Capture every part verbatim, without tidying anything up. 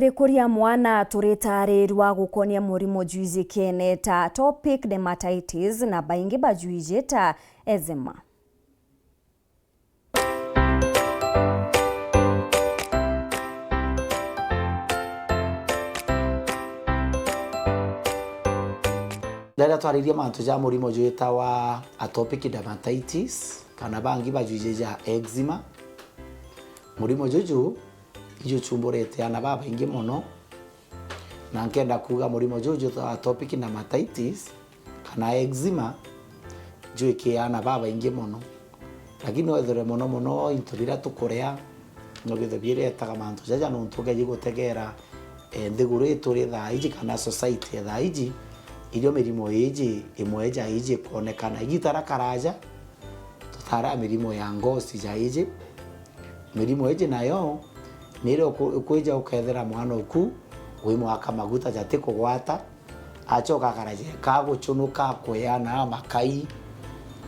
Rikuria mwana turitarirwa gukonia murimo jwijikene ta atopic dermatitis na baingi bajwiji ta eczema. Riria twaririe mantu ja murimo jwitawa atopic dermatitis, kana bangi bajwiji ja eczema, murimo juju ijuchumburite ana babaingi mono, na nkenda kuuga murimo juju jwitawa atopic dermatitis, kana eczema, jwikia ana babaingi mono. Lakini wethire mono mono into biria tukuria, no bithwe biretaga mantu jaja, nontu ukeji gutegera, eh, nthiguru ii turi thaa iji, kana society ya thaa iji, irio mirimo iji, imwe ja iji ikwonekana. Igita ria karaja, tutara mirimo ya ngosi ja iji. Mirimo iji nayo, nirio uku-, ukwija ukethira mwana uku wi mwaka maguta jati kugwata, acoka akara jeka guchunuka, kweana makai.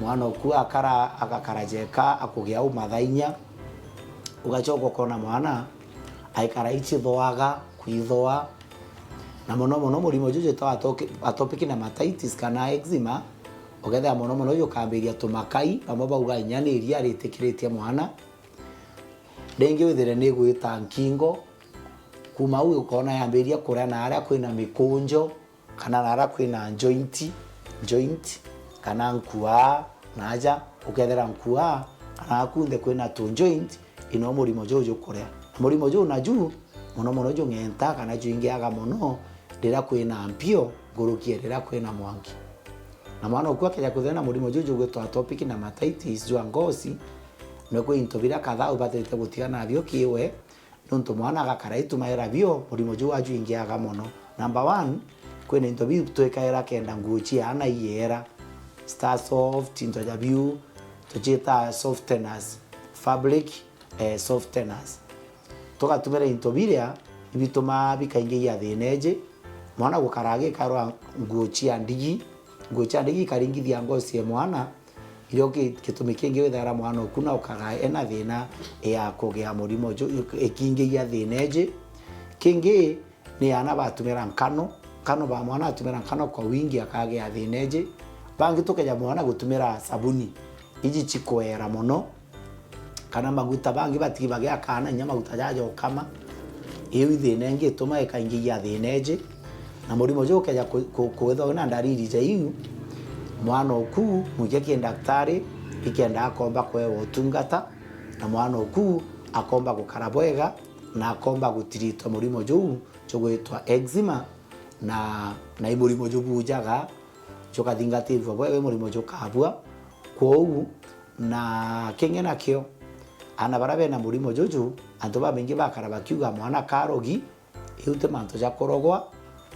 Mwana uku akara, agakara jeka akugia umatha inya. Ugacoka ukona mwana aikara ichithoaga, kwithoa. Na mono mono murimo juju jwitagwa atoki-, atopic dermatitis kana eczema, ukethira mono mono jukambiria tumakai, bamwe bauga inya ni iria ritikiritie mwana. Ringi withire ni gwita nkingo, kuma au ukona yambiria kuria na aria kwina mikunjo, kana na aria kwina joint, joint, kana nkuaa, na aja ukethira nkuaa, kana kunthe kwina tu joint, ino murimo juu jukuria. Na murimo juu naju, mono mono jung'enta kana juingiaga mono riria kwina mpio nkuruki ya riria kwina mwanki. Na mwana uku akeja kuthira na murimo juu jugwitwa atopic dermatitis jwa ngosi, nwe kwi into biria kadhaa ubatirite gutigana nabio kiwe, nontu mwana agakara itumaira bio, murimo juu ajuingiaga mono. Number one, kwina into biu twikaira kenda nguo cia ana iyera. Star Soft, into ja biu tucitaa softeners, fabric, eh, softeners. Tugatumira into biria ibitumaa bikaingiia thina iji, mwana gukara agikarwa nguo cia ndigi, nguo cia ndigi ikaringithia ngosi ya mwana, irio ki-, gitumi kingi withaira mwana uku na ukaga ena thina ya kugia murimo ju-, ikingiia thina iji. Kingi ni ana batumira nkano, nkano ba mwana atumira nkano kwa wingi akagia thina iji. Bangi tukeja mwana gutumira sabuni, iji cikweera mono, kana maguta, bangi batigi bagia kana inya maguta jaja ukama. Iu i thina ingi ituma ikaingiia thina iji. Na murimo juu ukeja ku-, ku-, kwithwa wina ndariri ja iu, mwana uku mwikie ki ndaktari, ikenda akomba kwewa utungata, na mwana uku akomba gukara bwega, na akomba gutiritwa murimo juu jugwitwa eczema, na, na i murimo jubujaga, jukathingatirua bwega, i murimo jukabua. Kwou, na kingi nakio, ana baria bena murimo juju, antu babaingi bakara bakiuga mwana karogi, iu ti mantu ja kurogwa.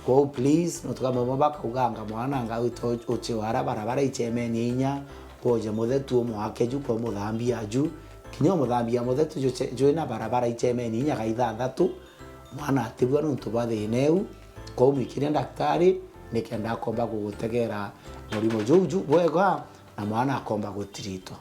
Kwou please, nontu kama bamwe bakauganga mwana anga wite u-, uchiwara barabara ichemenie inya, woje muthetu umwake ju, kwa umuthambia ju, kinya umuthambia muthetu juche-, jwina barabara ichemenie inya ga ithanthatu, mwana atibua nontu bwa thina iu. Kwou mwikirie ndaktari nikenda akomba gugutegera murimo juu ju bwega, na mwana akomba gutiritwa.